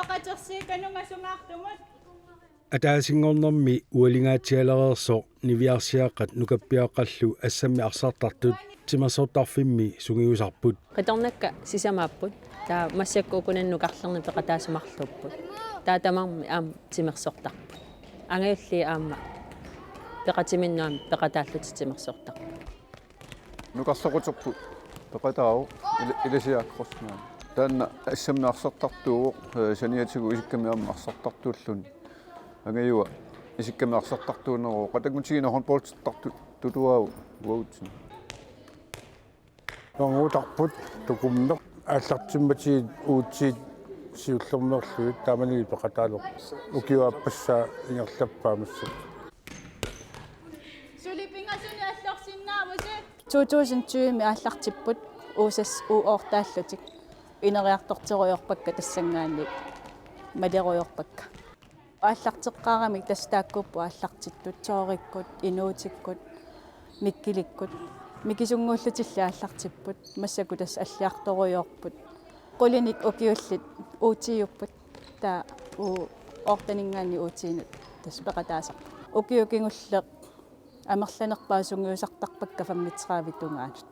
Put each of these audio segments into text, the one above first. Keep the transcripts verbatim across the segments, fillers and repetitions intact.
Qatersiikanunga sungaartumut. Ataasinngornermi ualingaatsialereersoq niviarsiaqqat nukappiaqqallu assammik arsartartut timersortarfimmi sungiusarput. Qitornakka sisamaapput. Taava massakkut ukunani nukarlerni peqataasut marluupput. Taava tamarmik aamma timersortarput. Angajulliit aamma peqatiminnut aamma peqataallutik timersortarput. Nukarlequterput peqataavoq Ili-, Ilisiaq Rosman. Taanna assammik arsartartuuvoq, eh, saniatigut isikkamik aamma arsartartuulluni. Angajua isikkamik arsartartuuneruvoq. Qatanngutigiinni håndboldertartut tuluaavoq uagutsinnut. Ornguutarput tukummeq aallartimmatigut uatsinnut siullermeerlugit taamanilu peqataaleq. Ukiup aappassaa ingerlappaa massakkut. Suli pingasuni allorsinnaavusi. To tusind tyve-mi aallartipput U S S U otte-allutik. Ineriartorterujoorpakka tassanngaanniit malerujoorpakka. Aallarteqqaaramik tassa taakkuupput aallartittut, Toorikkut, Inuutikkut, Mikkilikkut. Mikisunnguullutillu aallartipput, massakkut tassa alliartorujoorput. Qulinik ukiullit uatsiupput, taava U otte-ninngaanniit uatsinnut tassa peqataasarput. Ukioq kingulleq amerlanerpaat sungiusartarpakka femogtredive tungaanut.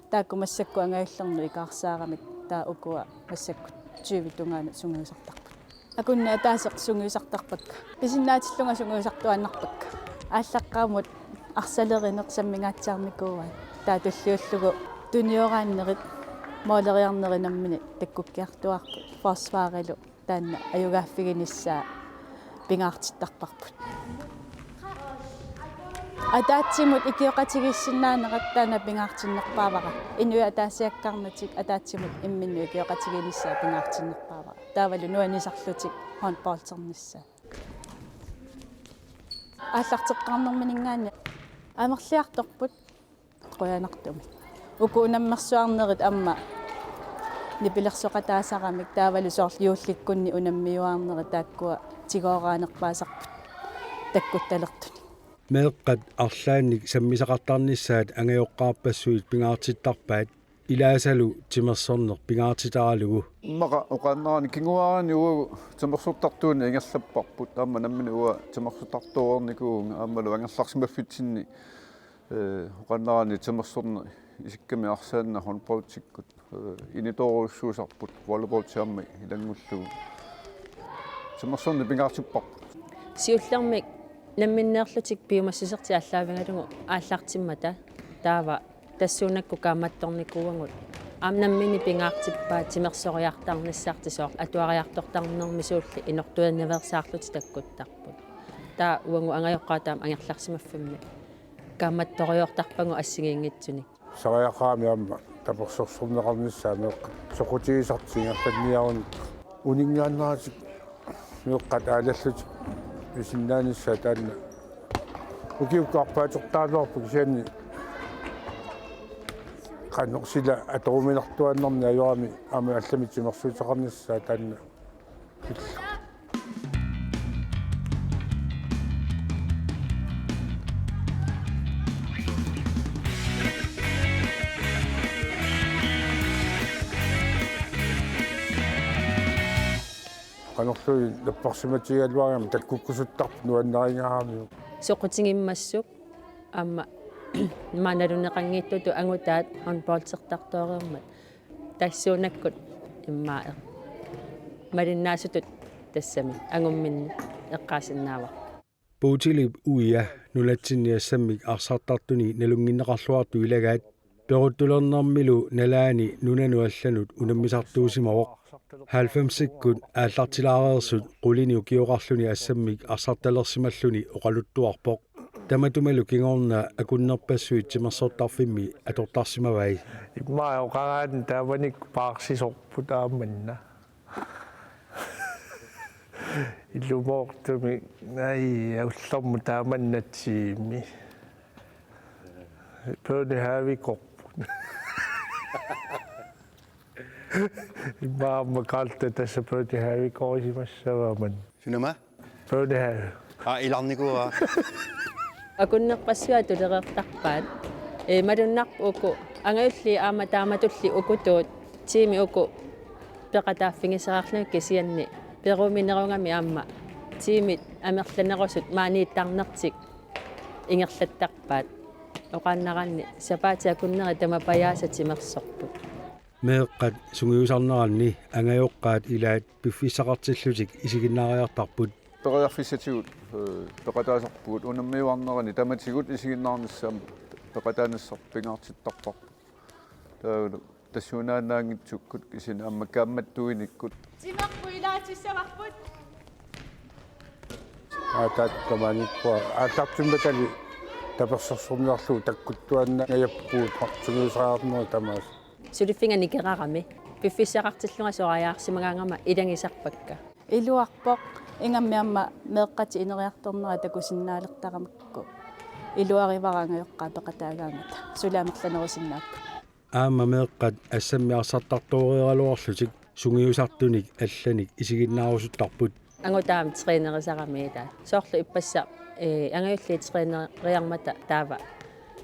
Taakku massakkut angajullernut ikaarsaramik taava ukua massakkut tyve tungaanut sungiusartarput. Akunneri ataaseq sungiusartarpakka. Pisinnaatillunga sungiusartuaannarpakka. Aallaqqaammut arsalerineq sammingaatsiarnikuuaat. Taava tulliullugu tunioraannerit måleriarnerit nammineq takkukkiartuaarput. Forsvarilu taanna ajugaaffiginissaa pingaartittarparput. Ataatsimut ikioqatigiissinnaanerat taanna pingaartinnerpaavara. Inuit ataasiakkaarnatik ataatsimut imminnut ikioqatigiinnissaa pingaartinnerpaavara. Taavalu nuannisarlutik håndboldernissaa. Aallarteqqaarnerminngaanniit amerliartorput. Qujanartumik. Uku unammersuarnerit aamma nipilersoqataasaramik taavalu soorlu juullikkunni unammiuaarnerit taakkua tigooraanerpaasarput takkuttalertunik. Meeqqat arlaannik sammisaqartarnissaat angajoqqaarpassuit pingaartittarpaat ilaasalu timersorneq pingaartitaralugu. Immaqa oqaannarani kinguaarani uagut timersortartuuneq ingerlapparput aamma nammineq uanga timersortartoreernikuuvunga aammalu angerlarsimaffitsinni. Eh, oqaannarani timersorneq isikkamik arsaanneq håndboldikkut, eh, initoorujussuusarput volleyballimi ilanngullugu. Timersorneq pingaartipparput. Siullermik namminneerlutik piumassusertik aallaavigalugu aallartimmata taava tassuunakkut kaammattornikuuagut. Aamma nammineq pingaartippaat timersoriartarnissartik soorlu atuariartortarnermi suulli inortuinnaveersaarlutik takkuttarput. Taava uagut angajoqqaat taama angerlarsimaffimmi kaammattorujoortarpagut assigiinngitsunik. Pisariaqarami aamma tapersersorneqarnissaa meeqqat soqutigisartik ingerlanniaruni uninngaannaratik meeqqat aalallutik pisinnaanissaat taanna. Ukiukkut arpaatertaraluarpoq kisianni qanoq sila atoruminartuaannarneq ajorami aamma allamik timersuuteqarnissaa taanna. Qanorluunniit napparsimatigigaluarigami takkukkusuttarput nuannarigaaramiuk. Soqutigimmassuk aamma maannaluunniit qangiittutut angutaat håndboldertartoreermat. Tassuunakkut immaqa malinnaasutut tassami angumminni eqqaasinnaavara. Puutilip uia nunatsinni assammik arsartartuni nalunnginneqarluartut ilagaat peruttulernermilu nalaani nunanut allanut unammisartuusimavoq. Halvfemsikkut aallartilaareersut qulinik ukioqarluni assammik arsartalersimalluni oqaluttuarpoq. Tamatumalu kingorna akunnerpassuit timersortarfimmi atortarsimavai. Immaqa oqaraanni taamanikkut paarsisorput aamma manna. Ilumoortumik ai ullormut taamannatsiimi. Børnehavekorput. Immaqa aamma Karlta tassa børnehavekorisimassavaa manna. Sunama? Børnehave. Aa, ilarnikuuara. Akunnerpassuit atulereertarpaat. Ee, malunnarpoq uku angajulliit aamma taamatulli ukutut tiimi uku peqataaffigisaraarlugit kisianni Peruminerugami aamma tiimit amerlanerusut maaniittarnertik ingerlattarpaat. Oqaannaraanni sapaatip akunneri tamapajaasa timersorput. Meeqqat sungiusarneranni angajoqqaat ilaat piffissaqartillutik isiginnaariartarput. Periarfissatigut, eh, peqataasarpugut, unammiuarnerani tamatigut isiginnaarnissaa peqataanissaq pingaartittarparput. Taavalu tassuunaannaanngitsukkut kisianni aamma kaammattuinikkut. Timerput ilaatissavarput. Aataat tamaaniippunga aallartimmatali tapersersorniarlugu takkuttuaannangajappugut sungiusariarnerit tamaasa. Suliffiga nikerarami piffissaqartillunga sorajaarsimagaangama ilagisarpakka. Iluarpoq, ingammik aamma meeqqatik ineriartornerat takusinnaalertaramikku. Iluarivara angajoqqaat peqataagaangata. Suli amerlanerusinnaapput. Aamma meeqqat assammik arsartartooreeraluarlutik sungiusartunik allanik isiginnaarusuttarput. Angutaami trænerisarami ilaa. Soorlu ippassaq, eh, angajulliit træneriarmata taava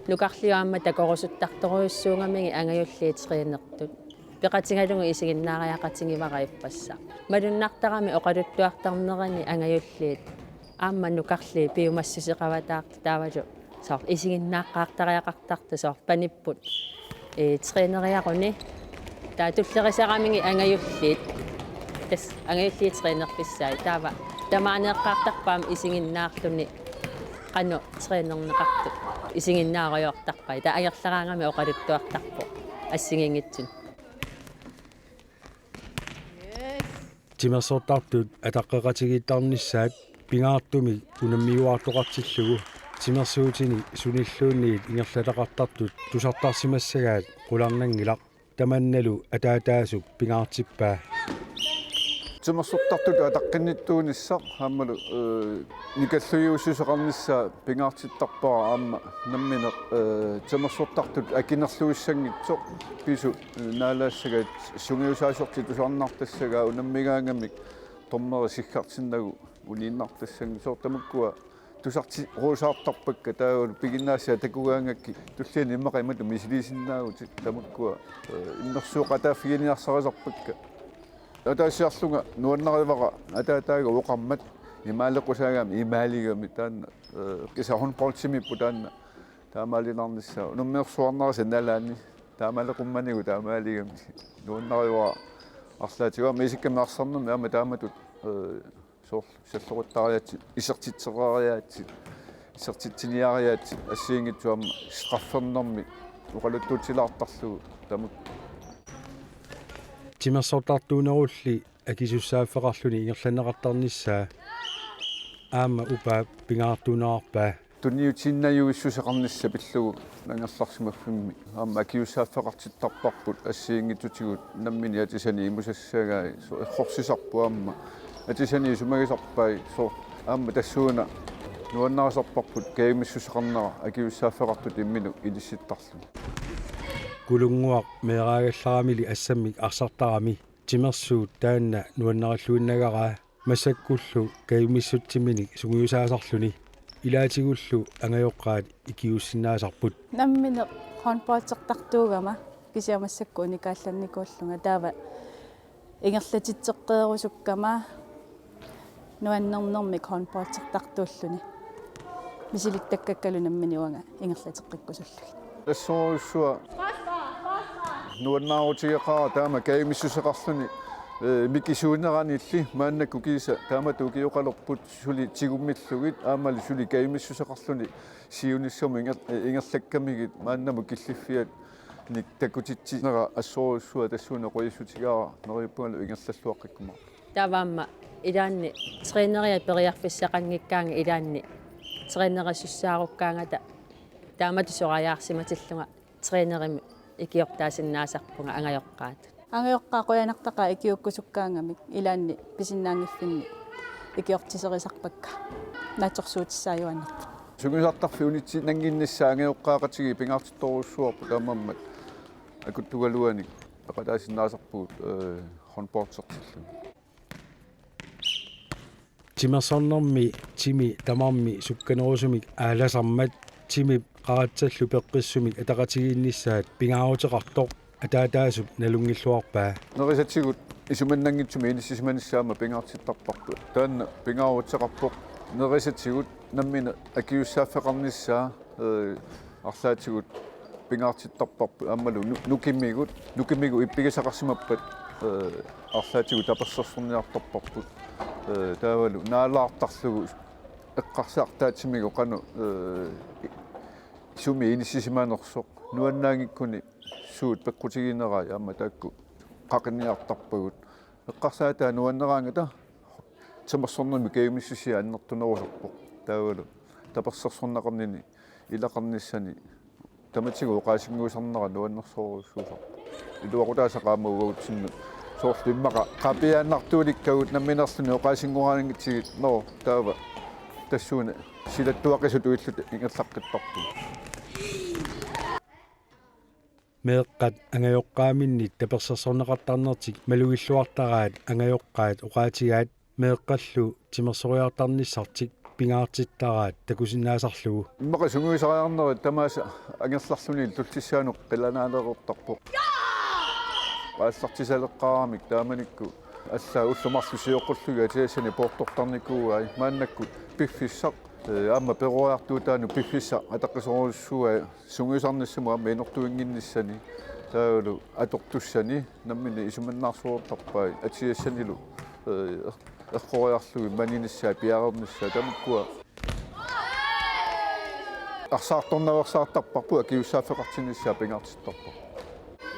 nukarliup aamma takorusuttartorujussuugamigit angajulliit trænertut. Peqatigalugu isiginnaariaqatigivara ippassaq. Malunnartarami oqaluttuartarnerani angajulliit aamma nukarliit piumassuseqavataartut taavalu soorlu isiginnaaqqaartariaqartartut soorlu panipput, eh, træneriaruni. Taava tullerisaramigit angajulliit. Tassa angajulliit trænerfissaat. Taava tamaaneeqqaartarput aamma isiginnaarluni qanoq trænerneqartut. Isiginnaarujoortarpai. Taava angerlaraangami oqaluttuartarpoq assigiinngitsunik. Timersortartut ataqqeqatigiittarnissaat pingaartumik unammiuaartoqartillugu timersuutinik sunilluunniit ingerlataqartartut tusartarsimassagaat qularnanngilaq, tamannalu ataataasup pingaartippaa. Timersortartut ataqqinnittuunissaq aammalu, eh, nikalluiussuseqarnissaa pingaartittarpara aamma nammineq, eh, timersortartut akinerluissanngitsoq pisut, eh, naalaassagaat sungiusaasortik tusarnaartassagaat unammigaangamik dommeri siggartinnagu uniinnartassanngitsoq tamakkua tusartiruusaartarpakka taavalu piginnaassaat takugaangakkit tulliani immaqa imatut misiliisinnaagutit tamakkua, eh, immersuoqataaffiginiarsarisarpakka. Ataasiarlunga nuannarivara ataataaga oqarmat imaaleqqusaagami imaaligami taanna, eh, kisianni håndboldtimiipput taanna taamaaliinnarnissaa unamminersuarnerisa nalaani taamaaleqqummanigu taamaaligami nuannarivara arlaatigut aamma isikkamik arsarnermi aamma taamatut, eh, soorlu salloqittariaatsit, isertitsereeriaatsit, isertitsiniariaatsit assigiinngitsut aamma straffernermi oqaluttuutilaartarlugu tamakku. Timersortartuunerulli akisussaaffeqarluni ingerlanneqartarnissaa aamma upaap pingaartuunerarpaa. Tunniutiinnarujussuseqarnissaq pillugu angerlarsimaffimmi aamma akisussaaffeqartittarparput assigiinngitsutigut nammineq atisani imusassagai, soorlu errorsisarput aamma atisani isumagisarpai, soorlu aamma tassuuna nuannarisarparput kajumissuseqarnera akisussaaffeqartutut imminut inissittarluni. Kulunnguaq meeraagallaramili assammik arsartarami timersuut taanna nuannarilluinnagaraa massakkullu kajumissutsiminik sungiusaasarluni ilaatigullu angajoqqaat ikiuussinnaasarput. Nammineq håndboldertartuugama kisianni massakkut unikaallannikuullunga taava ingerlatitseqqeerusukkama nuannernermik håndboldertartuulluni. Misilittakkakkalu nammineq uanga ingerlateqqikkusullugit. Assorujussuaq nuannaarutigeqaara taama kajumissuseqarluni, eh, mikisuuneranilli maannakkut kiisa taamatut ukioqalerput suli tigummillugit aammali suli kajumissuseqarluni siunissamut inger-, eh, ingerlakkamigit maannamut killiffiannik takutitsinera assorujussuaq tassuuna qujassutigaara neriuppungalu ingerlalluaqqikkumaarpoq. Taava aamma ilaanni træneriat periarfissaqanngikkaangat ilaanni trænerisussaarukkaangata taamatut sorajaarsimatillunga trænerimik ikiortaasinnaasarpunga angajoqqaatut. Angajoqqaat qujanartaqaat ikiuukkusukkaangamik ilaanni pisinnaanngiffinni ikiortiserisarpakka naatsorsuutissaajuaannarpoq. Sungiusartarfik unitsinnannginnissaa angajoqqaaqatigiit pingaartittorujussuarput taamaammat akuttugaluanik peqataasinnaasarpugut, eh, håndboldertillugit. Timersornermi timi tamarmi sukkanerusumik aalasarmat timip qaratsallu peqqissumik ataqatigiinnissaat pingaaruteqartoq ataataasup nalunngilluarpaa. Nerisatigut isumannanngitsumik inissisimanissaa aamma pingaartittarparput. Taanna pingaaruteqarpoq nerisatigut nammineq akisussaaffeqarnissaa, ee, arlaatigut pingaartittarparput aammalu nu-, nukimmigut, nukimmigut ippigisaqarsimappat, ee, arlaatigut tapersersorniartarparput. Ee, taavalu naalaartarlugu eqqarsaartaatsimigut qanoq, ee, sumi inissisimanersoq, nuannaanngikkuni suut peqqutiginerai aamma taakku qaqiniartarpagut. Eqqarsaataa nuanneraangata timersornermi kajumissusia annertunerusarpoq. Taavalu tapersersorneqarnini ilaqarnissani tamatigut oqaasinnguisarnera nuannersorujussuusarpoq. Iluaqutaasaq aamma uagutsinnut soorlu immaqa qapiaannartuulikkagut nammineerluni oqaasinngoraanngitsigit, nå, taava tassuuna silattuaqisut uillut ingerlaqqittarput. Meeqqat angajoqqaaminnit tapersersorneqartarnertik malugilluartaraat angajoqqaat oqaatigaat meeqqallu timersoriartarnissartik pingaartittaraat takusinnaasarlugu. Immaqa sungiusariarnerit tamaasa angerlarluni tullissaanut qilanaalereertarpoq. Aallartisaleqqaaramik taamanikkut allaat ullut marluk sioqqullugit atisassani poortortarnikuuai, maannakkut piffissaq, ee, aamma peroriartuutaanut piffissaq ataqqisorujussuuai sungiusarnissamut aamma inortuinnginnissani, taavalu atortussani nammineq isumannaarsuartarpai atisassanilu, ee, eqqoriarlugit maninissaat piareernissaat, tamakkua arsaartornaveersaartarparput akisussaaffeqartinnissaa pingaartittarpoq.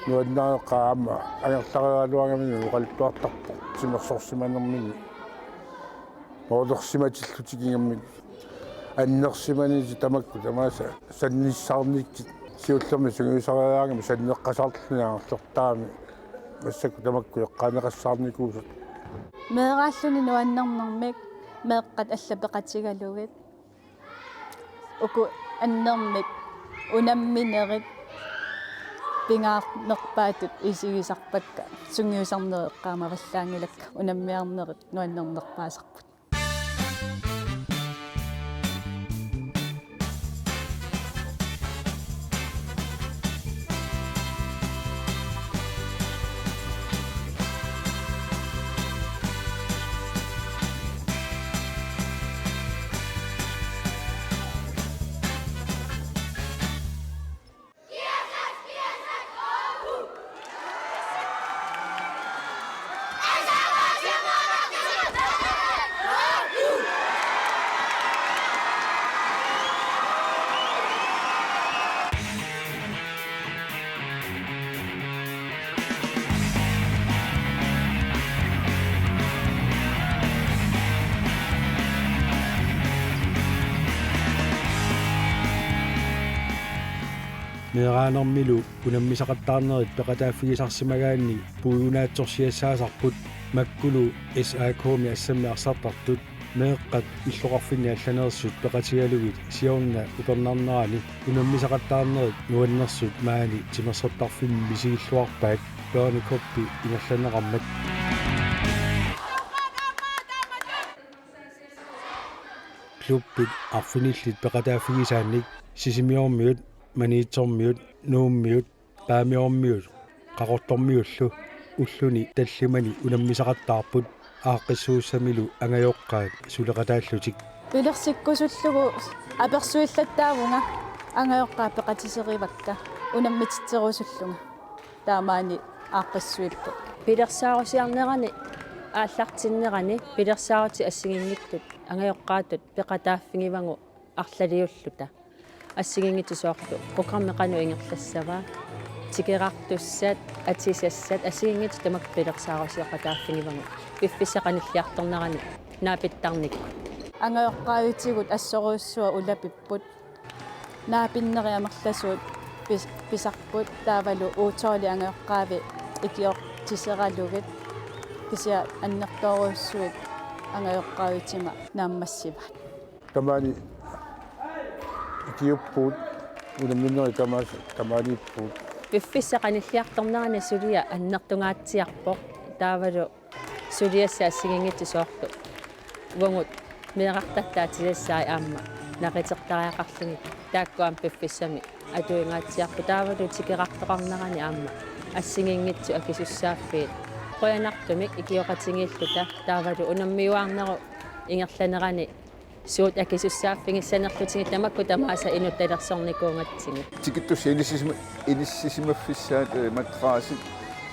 Nuannareqqaa aamma angerlareeraluarami oqaluttuartarpoq timersorsimanermini. Moorlersimatillutik ingammik annersimanerit tamakku tamaasa sannissaarnikkit, siullermik sungiusariaraangami sanneqqasaarluni angerlartarami massakkut tamakku eqqaaneqassaarnikuusut. Meeraalluni nuannernermik meeqqat allat peqatigalugit. Uku annermik unamminerit pingaarnerpaatut isigisarpakka, sungiusarnerit eqqaamavallaanngilakka, unammiarnerit nuannernerpaasarput. Meeraanermilu unammisaqattaarnerit peqataaffigisarsimagaanni puigunaatsorsiassaasarput, makkulu S A K-mi assammik arsartartut meeqqat illoqarfinni allaneersut peqatigalugit siorna upernarnerani unammisaqattaarnerit nuannersut maani timersortarfimmi misigilluarpaat, børnekuppi ingerlanneqarmat. Klubbit arfinillit peqataaffigisaannik Sisimiormiut, Maniitsormiut, Nuummiut, Paamiormiut Qaqortormiullu ulluni tallimani unammisaqattaarput aaqqissuussamilu angajoqqaat suleqataallutik. Pilersikkusullugu apersuillattaavunga angajoqqaat peqatiserivakka unammititserusullunga. Taamaani aaqqissuipput. Pilersaarusiarnerani aallartinnerani pilersaarutit assigiinngitsut angajoqqaatut peqataaffigivagut arlaliulluta. Assigiinngitsut soorlu programmi qanoq ingerlassava, tikerartussat, atisassat, assigiinngitsut tamakku pilersaarusioqataaffigivagut piffissap qanilliartornerani naapittarnikkut. Angajoqqaavitigut assorujussuaq ulapipput. Naapinneri amerlasuut pis-, pisarput, taavalu utooli angajoqqaavi ikiortiseralugit, kisianni annertoorujussuit angajoqqaavitima naammassivaat. Tamaani ikiuppugut, unamminerit tamaasa tamaaniippugut. Piffissap qanilliartornerani suliaq annertungaatsiarpoq, taavalu suliassat assigiinngitsut soorlu uagut meerartatta atisassai aamma naqitertariaqarlugit, taakku aamma piffissami atuingaatsiarput, taavalu tikerartoqarnerani aamma assigiinngitsut akisussaaffiit Qujanartumik ikioqatigiilluta taavalu unammiuaarnerup ingerlanerani suut akisussaaffigissanerlutigit tamakku tamaasa inuttalersornikuugatsigit. Tikittussat inissisima-, inissisimaffissaat, eh, madraasit,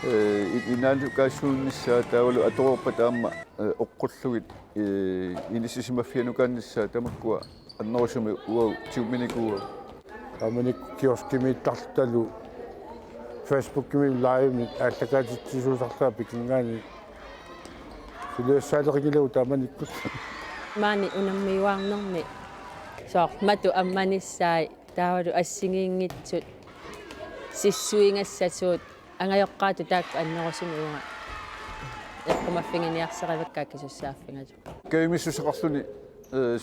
eh, i-, inaalukaasuunnissaat taavalu atoreerpata aamma, eh, oqqullugit, eh, inissisimaffianukaannissaat tamakkua annerusumik uagut tigumminikuuagut. Taamanikkut kioskimiittarlutalu Facebookimi live-mi aallakaatitsisuusarlunga pikinngaanniit suliassaaleqigilagut taamanikkut. Maani unammiuaarnermi soorlu matut ammanissai taavalu assigiinngitsut sissuigassat suut angajoqqaatut taakku annerusumik uanga eqqumaffiginiarserivakka akisussaaffigalugu. Kajumissuseqarluni, eh,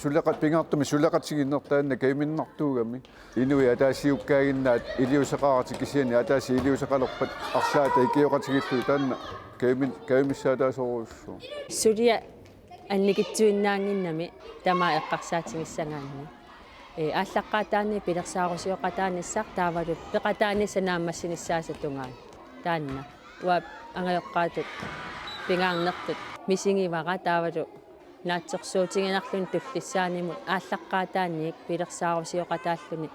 suleqat-, pingaartumik suleqatigiinneq taanna kajuminnartuugami. Inuit ataasiukkaaginnaat iliuuseqaratik kisianni ataaseq iliuuseqalerpat arlaata ikioqatigiillugu taanna kajumin-, kajumissaataasorujussuuvoq. Suliaq annikitsuinnaannginnami tamaat eqqarsaatigissagaanni. Ee, aallaqqaataaniit pilersaarusioqataanissaq taavalu peqataanissaq naammassinissaasa tungaanut. Taanna uanga angajoqqaatut pingaarnertut misigivara taavalu naatsorsuutiginarluni tullissaanimut aallaqqaataaniit pilersaarusioqataalluni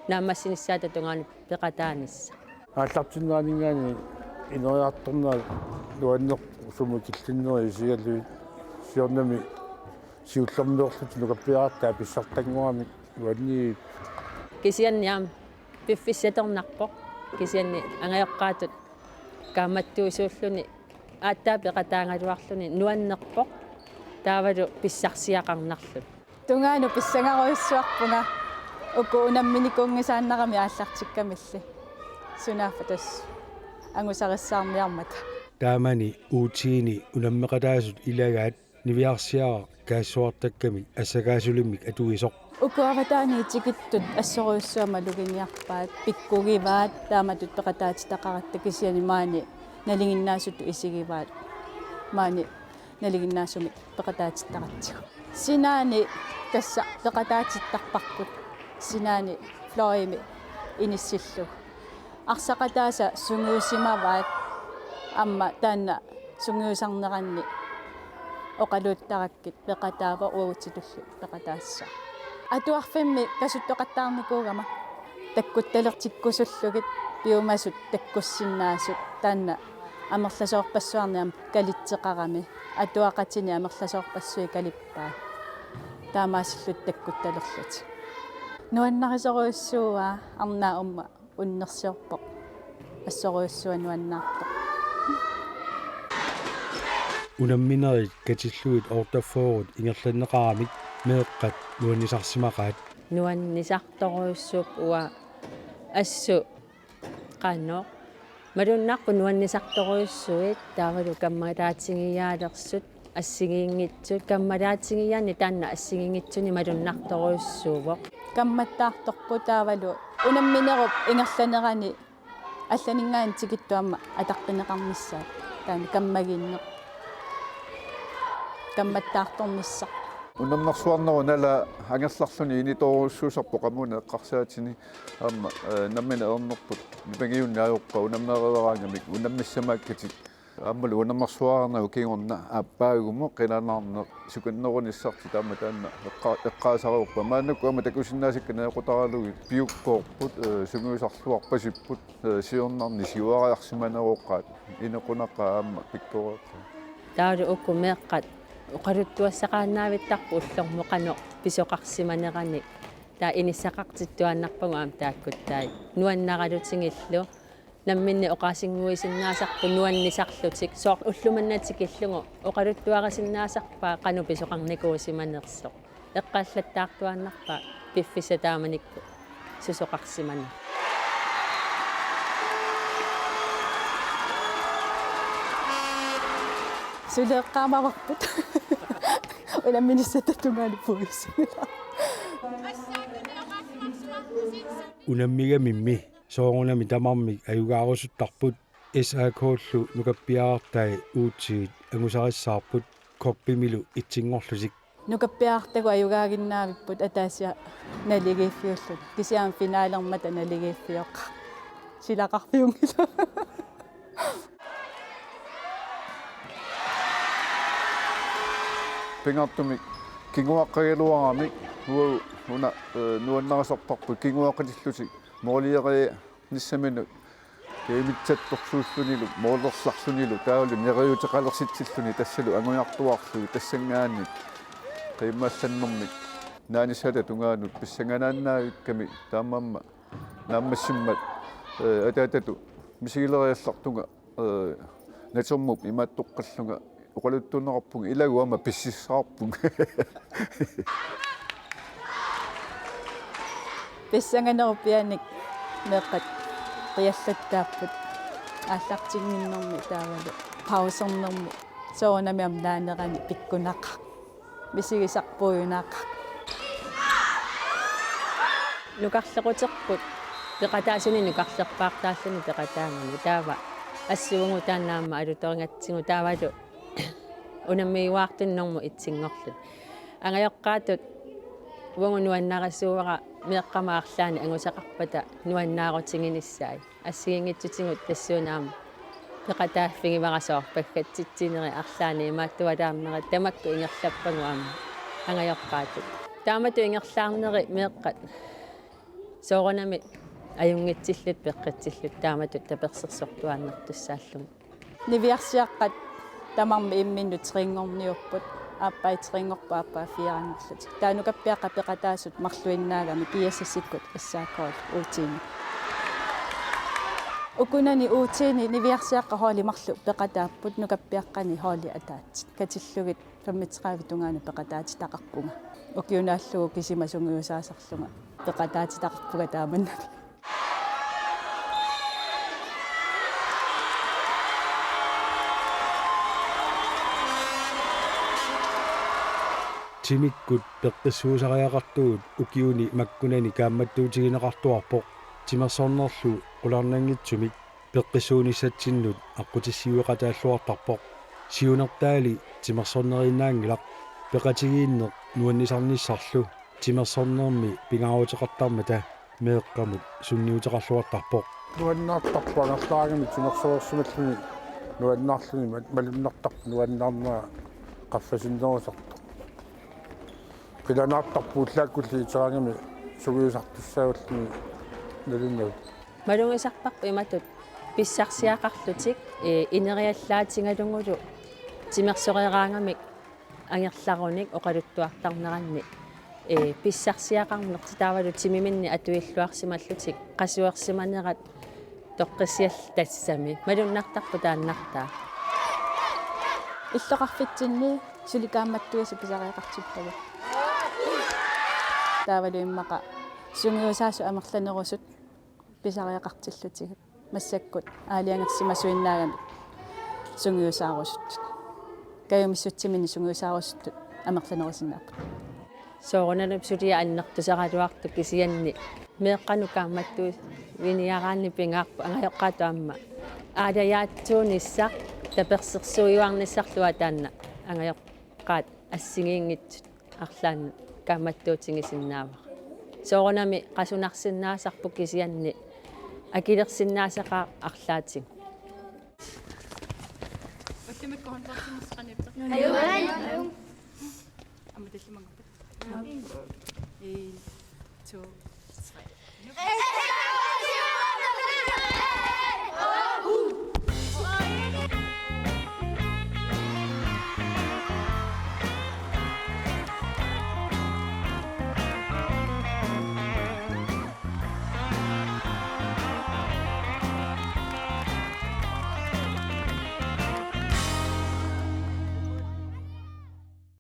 naammassinissaata tungaanut peqataanissaq. Aallartinneraninngaanniit ineriartornerat nuannersumik killinneri isigalugit siornami siullermeerlutik nukappiarartai pissartanngoramik nuanniit. Kisianni aamma piffissaq atornarpoq. Kisianni angajoqqaatut kaammattuusuulluni aatsaat peqataagaluarluni nuannerpoq. Taavalu pissarsiaqarnarluni. Tungaanut pissangarujussuarpunga uku unamminikuunngisaannaramik aallartikkamilli. Sunaaffa tassa angusarissaarniarmata. Taamani uatsiini unammeqataasut ilagaat niviarsiaraq kaassuartakkamik assakaasulimmik atuisoq. Uku avataaniit tikittut assorujussuaq maluginiarpaat, pikkugivaat taamatut peqataatitaqaratta kisianni maani nalinginnaasutut isigivaat. Maani nalinginnaasumik peqataatitaqaratsigu. Sinaani tassa peqataatittarparput. Sinaani fløjimi inissillugu. Arsaqataasa sungiusimavaat aamma taanna sungiusarneranni oqaluuttarakkit peqataavoq uagutitulli peqataassaaq. Atuarfimmi kasuttoqattaarnikuugama takkuttalertikkusullugit piumasut takkussinnaasut taanna amerlasoorpassuarnik aamma kalitseqarami atuaqatini amerlasoorpassuit kalippaat taamaasillutik takkuttalerlutik. Nuannarisorujussuuaa arnaa uumma unnersiorpoq. Assorujussuaq nuannaartoq. Unamminerit katillugit otteogfyrre ingerlanneqaramik meeqqat nuannisarsimaqaat. Nuannisartorujussuupput uanga assut qanoq. Malunnarpoq nuannisartorujussuit taavalu kammalaatigiaalersut assigiinngitsut kammalaatigiaanni taanna assigiinngitsunik malunnartorujussuuvoq. Kammattaartorput taavalu unamminerup ingerlanerani allaninngaanniit tikittut aamma ataqqineqarnissaat taanna kammagiinneq. Kammattaartornissaq. Unammersuarnerup nalaa angerlarluni initoorujussuusarpoq qamuuna eqqarsaatini aamma, eh, nammineq ajornerput nipangiunneq ajorpaa unammereeraangamik unammissamaakkatsinnik. Aammalu unammersuarnerup kingorna aappaagumut qilanaarneq sukannerunissartik taama taanna eqqa-, eqqaasarpaa. Maannakkut aamma takusinnaasakka najoqqutaralugit piukkoorput, eh, sungiusarluarpasipput, eh, siornarni siuariarsimaneroqaat, inequnaqaat aamma pikkoreerput. Taavalu uku meeqqat oqaluttuassaqaannaavittarput ullormut qanoq pisoqarsimaneranik. Taava inissaqartittuaannarpagut aamma taakkuttai. Nuannaralutigillu. Namminneq oqaasinnguisinnaasarput nuannisarlutik. Soorlu ulloq manna tikillugu oqaluttuarisinnaasarpaa qanoq pisoqarnikuusimanersoq. Eqqaallattaartuaannarpaa piffissaq taamanikkut susoqarsimaneq. Suli eqqaamavarput. Unamminissaata tungaanut puisimila. Unammigamimmi soorunami tamarmik ajugaarusuttarput. S A K-llu nukappiarartai uatsiit angusarissaarput koppimilu itsinngorlutik. Nukappiarartagut ajugaaginnaavipput ataasiaq naligiiffiulluni. Kisianni finalermata naligiiffioqaaq. Silaqarfiunngilaq. Pingaartumik kinguaqqagaluaramik uagut una, eh, nuannarisarparput kinguaqqitillutik moolieri- nissaminut kajumitsaattorsuullunilu, moolerlarlunilu, taavalu neriuuteqalersitsilluni tassalu angujartuarlugit tassanngaanniit qiimaallannermik naanissaata tungaanut pissanganaannaavikkami taamaammat naammassimmat, eh, ataatatut misigileriallartunga, eh, naturmut imaattoqqallunga oqaluttuunneqarpunga ilagut aamma pississaarpunga. Pissanganerup peqataanik meeqqat qiallattaapput aallartinnginnermi taavalu pausernermi soorunami aamma naanerani pikkunaqaaq. Misigisaq puigunaqaaq. Nukarlequterput peqataasunik nukarlerpaartaalluni peqataagami taava assut uagut taanna aamma alutorigatsigu taavalu unammiuaartunnermut itsinngorluni. Angajoqqaatut uagut nuannarisuuara meeqqamut arlaannik angusaqarpata nuannaarutiginissaat. Assigiinngitsutigut tassuuna aamma peqataaffigivara soorlu paggatsitsinerit arlaannik imaattualaammeri tamakku ingerlappagut aamma angajoqqaatut. Taamatut ingerlaarneri meeqqat soorunami ajunngitsillutik peqqitsillutik taamatut tapersersortuaannartussaallugu. Niviarsiaqqat tamarmik imminnut trinngorniupput, aappaa trinngorput aappaa fiaanngorlutik. Taava nukappiaqqat peqataasut marluinnaagamik G S S-ikkut S A K-lu U T-ni. Ukunani U T-ni niviarsiaqqat holdit marluk peqataapput, nukappiaqqani holdit ataatsit. Katillugit femogtredive tungaanut peqataatitaqarpunga. Ukiunaallugu kisima sungiusaasarlunga peqataatitaqarpunga taamannami. Timikkut peqqissuusariaqartugut ukiuni makkunani kaammattuutigineqartuarpoq timersornerlu qularnanngitsumik peqqissuunissatsinnut aqqutissiueqataalluartarpoq. Siunertaali timersorneriinnaanngilaq peqatigiinneq nuannisarnissarlu timersornermi pingaaruteqartarmata meeqqamut sunniuteqarluartarpoq. Nuannaartarpoq angerlaraangamik timersoreersimalluni nuannaarluni ma-, malunnartarpoq nuannaarnera qaffasinnerusartoq. Qilanaartarpoq ullaakkulli iteraangamik sungiusartussaagulluni nalunagit. Malugisarparput imatut pissarsiaqarlutik, ee, ineriallaatigalugulu timersoreeraangamik angerlarunik oqaluttuartarneranni, ee, pissarsiaqarnertik taavalu timiminni atuilluarsimallutik qasuersimanerat toqqissiallu tassami malunnartarpoq taannartaa. Illoqarfitsinni suli kaammattuisa pisariaqartippavut. Taavalu immaqa sungiusaasut amerlanerusut pisariaqartillutigit. Massakkut aalajangersimasuinnaagamik sungiusaarusuttut. Kajumissutsiminnik sungiusaarusuttut amerlanerusinnaapput. Soorunalumi suliaq annertusaraluartoq kisianni meeqqanut kaammattuiniaraanni pingaarpoq angajoqqaatut aamma aalajaatsuunissaq tapersersuiuarnissarlu taanna angajoqqaat assigiinngitsut arlaannut kaammattuutigisinnaavara. Soorunami qasunarsinnaasarput kisianni akilersinnaasaqaaq arlaatigut. Ullumikkut håndboldimut qanippit? Aamma tallimanngorpat? En, to, tre.